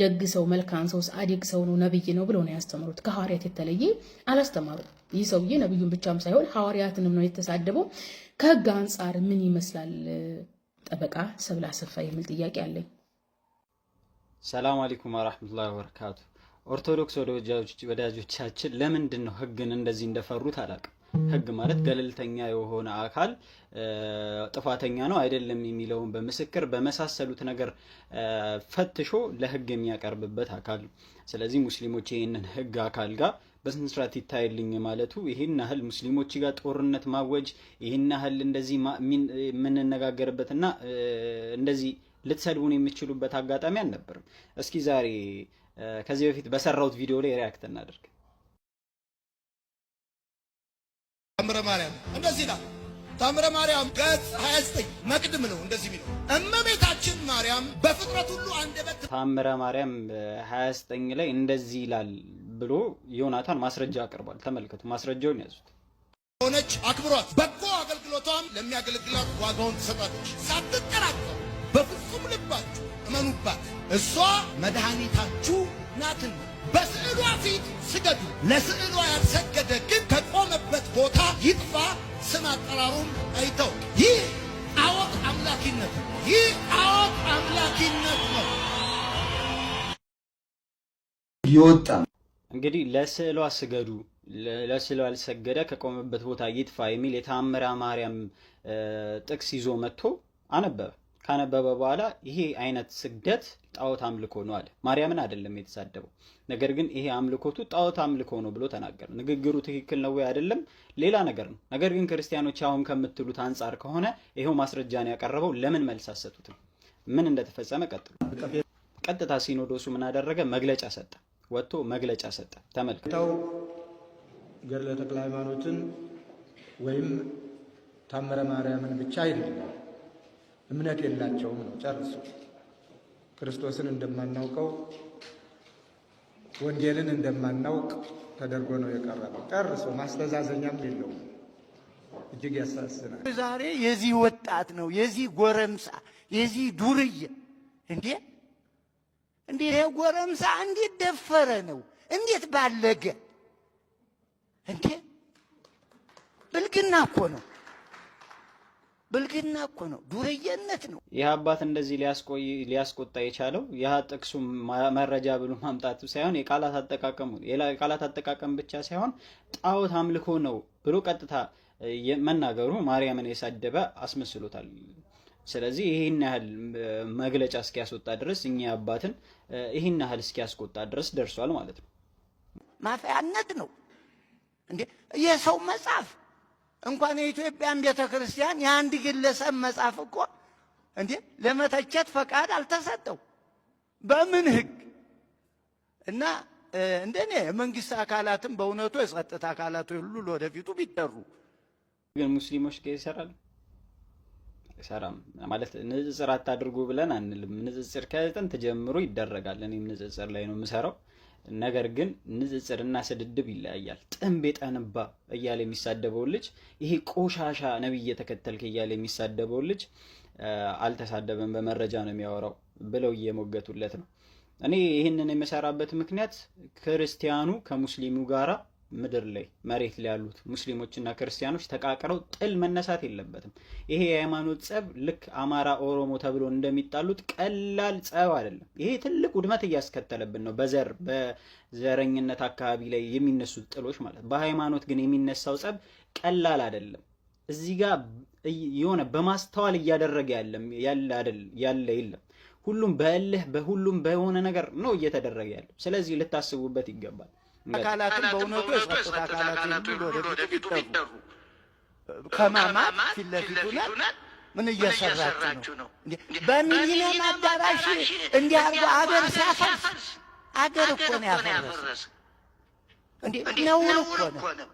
ደግ ሰው፣ መልካም ሰው፣ ጻድቅ ሰው ነው፣ ነብይ ነው ብለው ነው ያስተማሩት። ከሐዋርያት የተለየ አላስተማሩም። ይህ ሰውዬ ነቢዩን ብቻም ሳይሆን ሐዋርያትንም ነው የተሳደበው። ከህግ አንጻር ምን ይመስላል ጠበቃ ሰብለ አሰፋ የሚል ጥያቄ አለኝ። ሰላም አለይኩም ወራህመቱላሂ ወበረካቱ። ኦርቶዶክስ ወዳጆቻችን ለምንድን ነው ህግን እንደዚህ እንደፈሩት አላውቅም። ህግ ማለት ገለልተኛ የሆነ አካል ጥፋተኛ ነው አይደለም የሚለውን በምስክር በመሳሰሉት ነገር ፈትሾ ለህግ የሚያቀርብበት አካል ነው። ስለዚህ ሙስሊሞች ይህንን ህግ አካል ጋር በስነ ስርዓት ይታይልኝ ማለቱ ይህን ያህል ሙስሊሞች ጋር ጦርነት ማወጅ፣ ይህን ያህል እንደዚህ የምንነጋገርበትና እንደዚህ ልትሰድቡን የምትችሉበት አጋጣሚ አልነበርም። እስኪ ዛሬ ከዚህ በፊት በሰራሁት ቪዲዮ ላይ react እናደርግ። ታምረ ማርያም እንደዚህ ይላል። ታምረ ማርያም ገጽ 29 መቅድም ነው እንደዚህ የሚለው፣ እመቤታችን ማርያም በፍጥረት ሁሉ አንደበት ታምረ ማርያም 29 ላይ እንደዚህ ይላል ብሎ ዮናታን ማስረጃ አቅርቧል። ተመልከቱ፣ ማስረጃውን ያዙት። ሆነች አክብሯት፣ በጎ አገልግሎቷም ለሚያገለግላት ዋጋውን ትሰጣለች። ሳትጠራጠሩ በፍጹም ልባችሁ እመኑባት፣ እሷ መድኃኒታችሁ ናትና። በስዕሏ ፊት ስገዱ። ለስዕሏ ያልሰገደ ግን ከቆመበት ቦታ ይጥፋ፣ ስም አጠራሩም አይተው። ይህ ጣዖት አምላኪነት ነው። ይህ ጣዖት አምላኪነት ነው። ይወጣ እንግዲህ ለስዕሏ ስገዱ፣ ለስዕሏ ያልሰገደ ከቆመበት ቦታ ይጥፋ የሚል የተአምረ ማርያም ጥቅስ ይዞ መጥቶ አነበበ። ካነበበ በኋላ ይሄ አይነት ስግደት ጣዖት አምልኮ ነው አለ። ማርያምን አይደለም የተሳደበው፣ ነገር ግን ይሄ አምልኮቱ ጣዖት አምልኮ ነው ብሎ ተናገረ። ንግግሩ ትክክል ነው ወይ አይደለም ሌላ ነገር ነው። ነገር ግን ክርስቲያኖች አሁን ከምትሉት አንጻር ከሆነ ይሄው ማስረጃን ያቀረበው ለምን መልስ አትሰጡትም? ምን እንደተፈጸመ ቀጥሉ። ቀጥታ ሲኖዶሱ ምን አደረገ? መግለጫ ሰጠ። ወጥቶ መግለጫ ሰጠ። ተመልከቱ። ገድለ ተክለ ሃይማኖትን ወይም ታምረ ማርያምን ብቻ አይደለም፣ እምነት የላቸውም ነው ጨርሶ። ክርስቶስን እንደማናውቀው ወንጌልን እንደማናውቅ ተደርጎ ነው የቀረበው። ጨርሶ ማስተዛዘኛም የለውም። እጅግ ያሳዝናል። ዛሬ የዚህ ወጣት ነው፣ የዚህ ጎረምሳ፣ የዚህ ዱርዬ፣ እንዴ እንዴ! ይሄ ጎረምሳ እንዴት ደፈረ ነው? እንዴት ባለገ እንዴ! ብልግና እኮ ነው። ብልግና እኮ ነው። ዱርዬነት ነው። ይህ አባት እንደዚህ ሊያስቆይ ሊያስቆጣ የቻለው ይህ ጥቅሱ መረጃ ብሎ ማምጣቱ ሳይሆን የቃላት አጠቃቀሙ፣ የቃላት አጠቃቀም ብቻ ሳይሆን ጣዖት አምልኮ ነው ብሎ ቀጥታ መናገሩ ማርያምን የሳደበ አስመስሎታል። ስለዚህ ይህን ያህል መግለጫ እስኪያስወጣ ድረስ እኛ አባትን ይህን ያህል እስኪያስቆጣ ድረስ ደርሷል ማለት ነው። ማፈያነት ነው እንዴ! የሰው መጽሐፍ እንኳን የኢትዮጵያን ቤተ ክርስቲያን የአንድ ግለሰብ መጽሐፍ እኮ እንዴ ለመተቸት ፈቃድ አልተሰጠው በምን ሕግ? እና እንደኔ የመንግስት አካላትም በእውነቱ የጸጥታ አካላት ሁሉ ለወደፊቱ ቢጠሩ። ግን ሙስሊሞች ጋር ይሰራል አይሰራም? ማለት ንጽጽር አታድርጉ ብለን አንልም። ንጽጽር ከጥንት ጀምሮ ይደረጋል። እኔም ንጽጽር ላይ ነው የምሰራው። ነገር ግን ንጽጽርና ስድድብ ይለያያል። ጥንብ የጠንባ እያለ የሚሳደበውን ልጅ፣ ይሄ ቆሻሻ ነቢይ እየተከተልክ እያለ የሚሳደበውን ልጅ አልተሳደበም በመረጃ ነው የሚያወራው ብለው እየሞገቱለት ነው። እኔ ይህንን የምሰራበት ምክንያት ክርስቲያኑ ከሙስሊሙ ጋራ ምድር ላይ መሬት ላይ ያሉት ሙስሊሞችና ክርስቲያኖች ተቃቅረው ጥል መነሳት የለበትም። ይሄ የሃይማኖት ጸብ ልክ አማራ ኦሮሞ ተብሎ እንደሚጣሉት ቀላል ጸብ አይደለም። ይሄ ትልቅ ውድመት እያስከተለብን ነው። በዘር በዘረኝነት አካባቢ ላይ የሚነሱት ጥሎች ማለት፣ በሃይማኖት ግን የሚነሳው ጸብ ቀላል አይደለም። እዚህ ጋር የሆነ በማስተዋል እያደረገ ያለ ያለ የለም። ሁሉም በእልህ በሁሉም በሆነ ነገር ነው እየተደረገ ያለው። ስለዚህ ልታስቡበት ይገባል። አካላትም በእውነቱ የጸጥታ አካላት ሁሉ ለወደፊቱ ቢጠሩ ከማማት ፊት ለፊት ሆነን ምን እየሰራችሁ ነው? በሚሊኒየም አዳራሽ እንዲህ አድርጎ አገር ሲያፈርስ፣ አገር እኮ ነው ያፈረሰ። እንዴ ነውር እኮ ነው።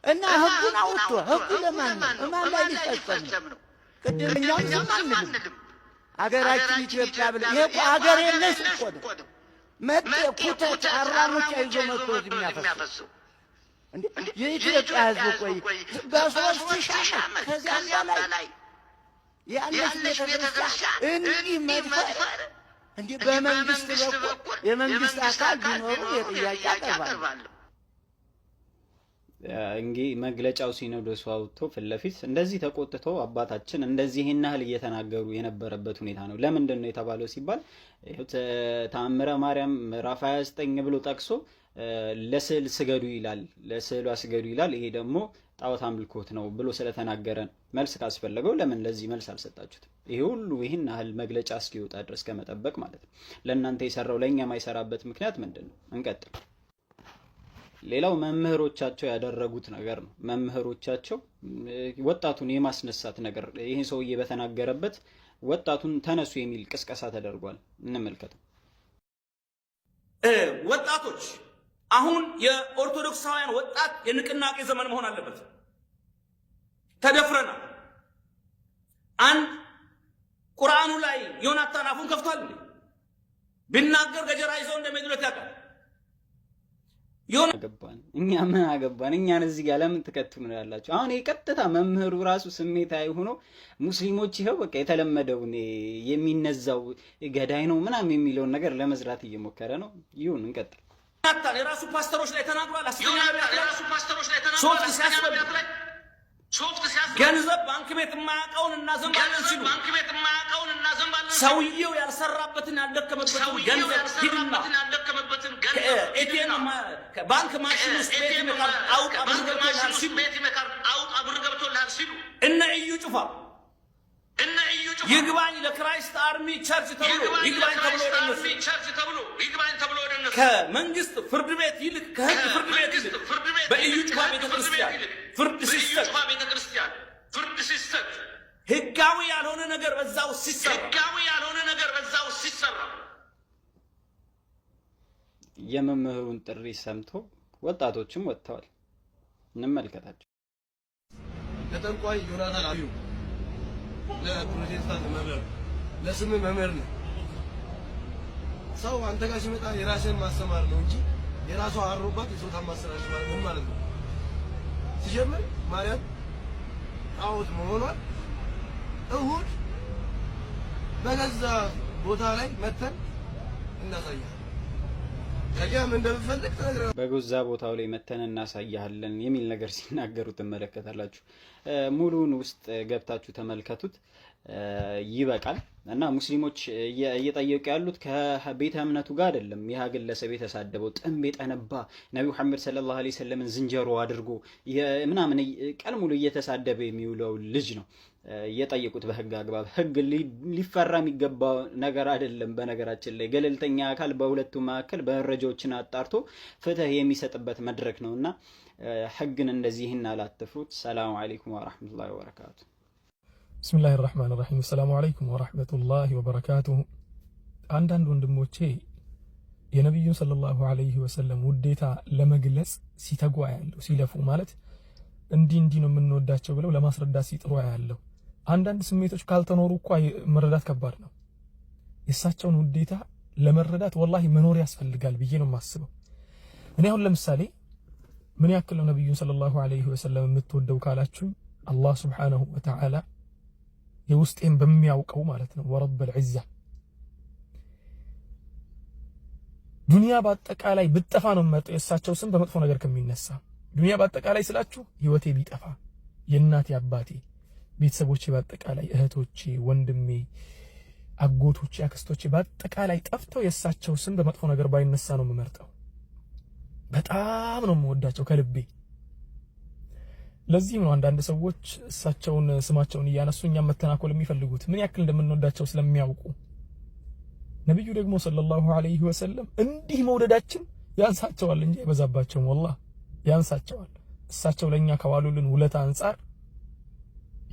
እና ህጉን አውጥቶ ህጉ ለማን ነው? እማን ላይ ሊፈጸም ነው? ቅድም እኛም ዝም አንልም። አገራችን ኢትዮጵያ ብለህ ይሄ እኮ አገር የለሽ እኮ ነው። መጤ ኩተት አራሙቻ ይዞ መጥቶ እዚህ የሚያፈሰው እንዴ የኢትዮጵያ ሕዝብ ቆይ በ3000 ዓመት ከዚያም በላይ ያለች ቤተክርስቲያን እንዲህ መድፈር እንዲህ በመንግስት በኩል የመንግስት አካል ቢኖሩ የጥያቄ አቀርባለሁ። እንግዲህ መግለጫው ሲኖዶሱ አውጥቶ ፊት ለፊት እንደዚህ ተቆጥቶ አባታችን እንደዚህ ይሄን ያህል እየተናገሩ የነበረበት ሁኔታ ነው። ለምንድን ነው የተባለው ሲባል ተአምረ ማርያም ምዕራፍ 29 ብሎ ጠቅሶ ለስዕል ስገዱ ይላል፣ ለስዕሏ ስገዱ ይላል። ይሄ ደግሞ ጣዖት አምልኮት ነው ብሎ ስለተናገረ ነው። መልስ ካስፈለገው ለምን ለዚህ መልስ አልሰጣችሁትም? ይሄ ሁሉ ይህን ያህል መግለጫ እስኪወጣ ድረስ ከመጠበቅ ማለት ነው። ለእናንተ የሰራው ለእኛ የማይሰራበት ምክንያት ምንድን ነው? እንቀጥል። ሌላው መምህሮቻቸው ያደረጉት ነገር ነው። መምህሮቻቸው ወጣቱን የማስነሳት ነገር፣ ይህን ሰውዬ በተናገረበት ወጣቱን ተነሱ የሚል ቅስቀሳ ተደርጓል። እንመልከተው። ወጣቶች፣ አሁን የኦርቶዶክሳውያን ወጣት የንቅናቄ ዘመን መሆን አለበት። ተደፍረናል። አንድ ቁርአኑ ላይ ዮናታን አፉን ከፍቷል እንዴ? ቢናገር ገጀራ ይዘው እንደሚሄዱለት ያውቃል። አገባን እኛ ምን አገባን? እኛን እዚህ ጋር ለምን ትከቱን ያላችሁ? አሁን ይሄ ቀጥታ መምህሩ ራሱ ስሜታዊ ሆኖ ሙስሊሞች ይኸው በቃ የተለመደውን የሚነዛው ገዳይ ነው ምናምን የሚለውን ነገር ለመዝራት እየሞከረ ነው። ይሁን፣ እንቀጥል። ዮናታን የራሱ ፓስተሮች ላይ ተናግሯል። ሶፍት ሲያስበሉ ገንዘብ ባንክ ቤት የማያውቀውን እናዘንባለን ሲሉ ሰውየው ያልሰራበትን ያልደከመበትን ገንዘብ ሂድና ከ ATM ባንክ ማሽን ውስጥ በ ATM ካርድ አውጣ ብር ገብቶልሃል ሲሉ እነ እዩ ጩፋ ይግባኝ ለ Christ Army Church ተብሎ ይግባኝ ተብሎ ወደ እነሱ ከመንግስት ፍርድ ቤት ይልቅ፣ ከህግ ፍርድ ቤት ይልቅ በኢዩ ጩፋ ቤተክርስቲያን ፍርድ ሲሰጥ ህጋዊ ያልሆነ ነገር በዛው ሲሰራ የመምህሩን ጥሪ ሰምቶ ወጣቶችም ወጥተዋል። እንመልከታቸው። ለጠንቋይ ዮናታን አብዩ፣ ለፕሮቴስታንት መምህር፣ ለስም መምህር ነው። ሰው አንተ ጋር ሲመጣ የራስህን ማስተማር ነው እንጂ የራሷ አሮባት የሰው ታማስላለች ማለት ምን ማለት ነው? ሲጀምር ማርያም ጣዖት መሆኗን እሁድ በገዛ ቦታ ላይ መተን እናሳያለን። ከዚያ ምን እንደምፈልግ ትነግረናለህ። በገዛ ቦታው ላይ መተን እናሳያለን የሚል ነገር ሲናገሩ ትመለከታላችሁ። ሙሉውን ውስጥ ገብታችሁ ተመልከቱት። ይበቃል። እና ሙስሊሞች እየጠየቁ ያሉት ከቤተ እምነቱ ጋር አይደለም። ይህ ግለሰብ የተሳደበው ጥንብ የጠነባ፣ ነቢ ሙሐመድ ሰለላሁ ዐለይሂ ወሰለምን ዝንጀሮ አድርጎ ምናምን ቀን ሙሉ እየተሳደበ የሚውለው ልጅ ነው የጠየቁት በህግ አግባብ። ህግ ሊፈራ የሚገባ ነገር አይደለም። በነገራችን ላይ ገለልተኛ አካል በሁለቱ መካከል መረጃዎችን አጣርቶ ፍትህ የሚሰጥበት መድረክ ነው እና ህግን እንደዚህ ይህን አላትፍሩት። ሰላሙ አለይኩም ወራህመቱላሂ ወበረካቱ። ብስሚላህ ራህማን ራሂም። አሰላሙ አለይኩም ወራህመቱላሂ ወበረካቱሁ። አንዳንድ ወንድሞቼ የነቢዩን ሰለላሁ ዐለይሂ ወሰለም ውዴታ ለመግለጽ ሲተጉ አያለሁ፣ ሲለፉ፣ ማለት እንዲህ እንዲህ ነው የምንወዳቸው ብለው ለማስረዳት ሲጥሩ አያለሁ። አንዳንድ ስሜቶች ካልተኖሩ እኮ መረዳት ከባድ ነው። የእሳቸውን ውዴታ ለመረዳት ወላሂ መኖር ያስፈልጋል ብዬ ነው የማስበው። እኔ አሁን ለምሳሌ ምን ያክል ነው ነቢዩን ሰለላሁ ዐለይሂ ወሰለም የምትወደው ካላችሁኝ፣ አላህ ሱብሓነሁ ወተዓላ የውስጤን በሚያውቀው ማለት ነው፣ ወረበል ዒዛ፣ ዱንያ በአጠቃላይ ብጠፋ ነው የምመርጠው የእሳቸው ስም በመጥፎ ነገር ከሚነሳ። ዱንያ በአጠቃላይ ስላችሁ ህይወቴ ቢጠፋ፣ የእናቴ፣ አባቴ፣ ቤተሰቦቼ በአጠቃላይ፣ እህቶቼ፣ ወንድሜ፣ አጎቶቼ፣ አክስቶቼ በአጠቃላይ ጠፍተው የእሳቸው ስም በመጥፎ ነገር ባይነሳ ነው የምመርጠው። በጣም ነው የምወዳቸው ከልቤ። ለዚህም ነው አንዳንድ ሰዎች እሳቸውን ስማቸውን እያነሱ እኛም መተናኮል የሚፈልጉት፣ ምን ያክል እንደምንወዳቸው ስለሚያውቁ። ነብዩ ደግሞ ሰለላሁ ዐለይሂ ወሰለም እንዲህ መውደዳችን ያንሳቸዋል እንጂ አይበዛባቸውም። ወላሂ ያንሳቸዋል። እሳቸው ለኛ ከዋሉልን ውለታ አንጻር፣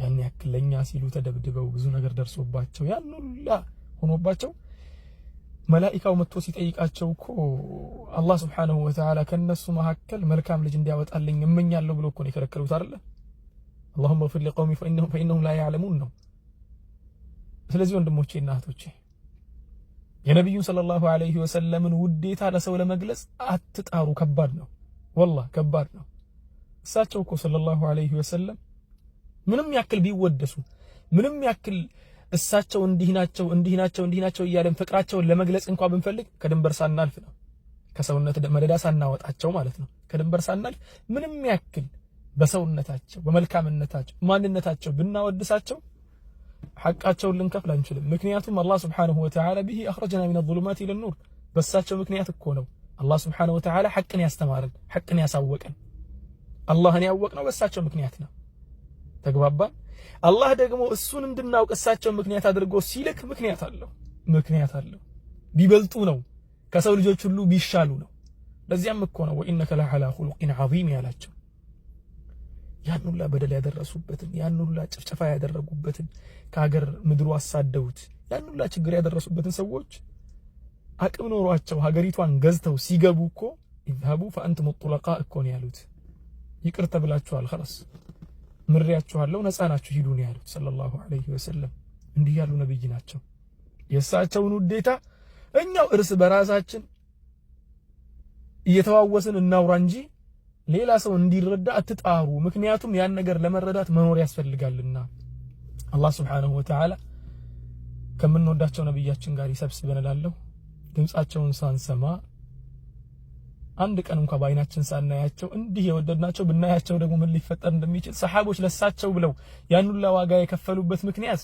ያን ያክል ለኛ ሲሉ ተደብድበው፣ ብዙ ነገር ደርሶባቸው፣ ያን ሁላ ሆኖባቸው፣ መላኢካው መጥቶ ሲጠይቃቸው እኮ አላህ ሱብሓነሁ ወተዓላ ከነሱ መካከል መልካም ልጅ እንዲያወጣልኝ እመኛለሁ ብሎ እኮ ነው የከለከሉት አይደለ? اللهم اغفر لقومي فإنهم لا يعلمون ነው። ስለዚህ ወንድሞቼ እና እህቶቼ፣ የነቢዩን ሰለላሁ ዐለይሂ ወሰለምን ውዴታ ለሰው ለመግለጽ አትጣሩ። ከባድ ነው፣ ወላሂ ከባድ ነው። እሳቸው እኮ ሰለላሁ ዐለይሂ ወሰለም ምንም ያክል ቢወደሱ፣ ምንም ያክል እሳቸው እንዲህ ናቸው፣ እንዲህ ናቸው፣ እንዲህ ናቸው እያለን ፍቅራቸውን ለመግለጽ እንኳ ብንፈልግ ከድንበር ሳናልፍ ነው፣ ከሰውነት መደዳ ሳናወጣቸው ማለት ነው። ከድንበር ሳናልፍ ምንም ያክል በሰውነታቸው፣ በመልካምነታቸው፣ ማንነታቸው ብናወድሳቸው ሐቃቸውን ልንከፍል አንችልም። ምክንያቱም አላህ ስብሓነሁ ወተዓላ به أخرجنا من الظلمات إلى النور፣ በእሳቸው ምክንያት እኮ ነው አላህ ስብሓነሁ ወተዓላ ሐቅን ያስተማረን፣ ሐቅን ያሳወቀን። አላህን ያወቅነው በእሳቸው ምክንያት ነው። ተግባባን። አላህ ደግሞ እሱን እንድናውቅ እሳቸው ምክንያት አድርጎ ሲልክ ምክንያት አለው፣ ምክንያት አለው። ቢበልጡ ነው፣ ከሰው ልጆች ሁሉ ቢሻሉ ነው። ለዚያም እኮ ነው وإنك لعلى خلق عظيم ያላቸው። ያን ሁላ በደል ያደረሱበትን፣ ያን ሁላ ጭፍጨፋ ያደረጉበትን፣ ከሀገር ምድሩ አሳደውት ያን ሁላ ችግር ያደረሱበትን ሰዎች አቅም ኖሯቸው ሀገሪቷን ገዝተው ሲገቡ እኮ اذهبوا فأنتم الطلقاء እኮ ነው ያሉት። ይቅር ተብላችኋል፣ خلاص ምሬያችኋለሁ፣ ነፃ ናችሁ፣ ሂዱ ነው ያሉት ሰለላሁ ዐለይሂ ወሰለም። እንዲህ ያሉ ነብይ ናቸው። የእሳቸውን ውዴታ እኛው እርስ በራሳችን እየተዋወስን እናውራ እንጂ ሌላ ሰው እንዲረዳ አትጣሩ። ምክንያቱም ያን ነገር ለመረዳት መኖር ያስፈልጋልና። አላህ ሱብሓነሁ ወተዓላ ከምንወዳቸው ነብያችን ጋር ይሰብስበን እላለሁ። ድምጻቸውን ሳንሰማ፣ አንድ ቀን እንኳ በአይናችን ሳናያቸው እንዲህ የወደድናቸው፣ ብናያቸው ደግሞ ምን ሊፈጠር እንደሚችል፣ ሰሓቦች ለሳቸው ብለው ያን ሁላ ዋጋ የከፈሉበት ምክንያት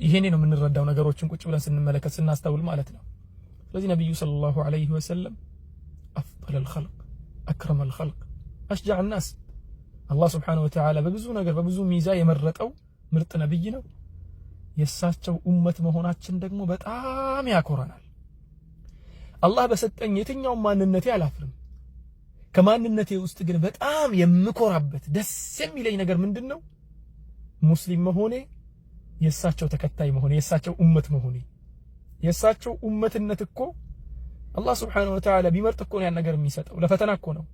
ይሄኔ ነው የምንረዳው፣ ነገሮችን ቁጭ ብለን ስንመለከት፣ ስናስተውል ማለት ነው። ስለዚህ ነብዩ ሰለላሁ ዐለይሂ ወሰለም أفضل الخلق، أكرم الخلق، أشجع الناس፣ አላህ ስብሓነሁ ወተዓላ በብዙ ነገር፣ በብዙ ሚዛ የመረጠው ምርጥ ነብይ ነው። የእሳቸው ኡመት መሆናችን ደግሞ በጣም ያኮራናል። አላህ በሰጠኝ የትኛውም ማንነቴ አላፍርም። ከማንነቴ ውስጥ ግን በጣም የምኮራበት፣ ደስ የሚለኝ ነገር ምንድን ነው? ሙስሊም መሆኔ፣ የእሳቸው ተከታይ መሆኔ፣ የእሳቸው ኡመት መሆኔ። የእሳቸው ኡመትነት እኮ አላህ سبحانه وتعالى ቢመርጥ እኮ ነው ያን ነገር የሚሰጠው። ለፈተና እኮ ነው።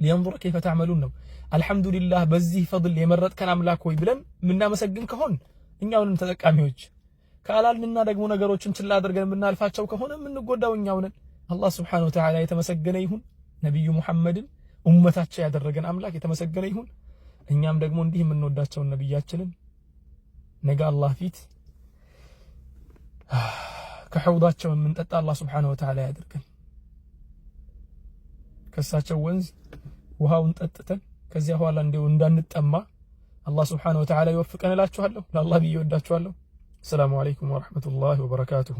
لينظر كيف تعملون ነው። አልሐምዱሊላህ በዚህ ፈድል የመረጥከን አምላክ ሆይ ብለን የምናመሰግን ከሆን እኛው ነን ተጠቃሚዎች። ካላልንና ደግሞ ነገሮችን ችላ አድርገን የምናልፋቸው ከሆነ የምንጎዳው እኛው ነን። አላህ سبحانه وتعالى የተመሰገነ ይሁን። ነቢዩ ሙሐመድን ኡመታቸው ያደረገን አምላክ የተመሰገነ ይሁን። እኛም ደግሞ እንዲህ የምንወዳቸውን ነቢያችንን ነገ አላህ ፊት ከሐውዳቸው የምንጠጣ አላህ سبحانه وتعالى ያድርገን። ከእሳቸው ወንዝ ውሃውን ጠጥተን ከዚያ በኋላ እንዲሁ እንዳንጠማ አላህ سبحانه وتعالى ይወፍቀን እላችኋለሁ። ለአላህ ብዬ እወዳችኋለሁ። السلام عليكم ورحمة الله وبركاته።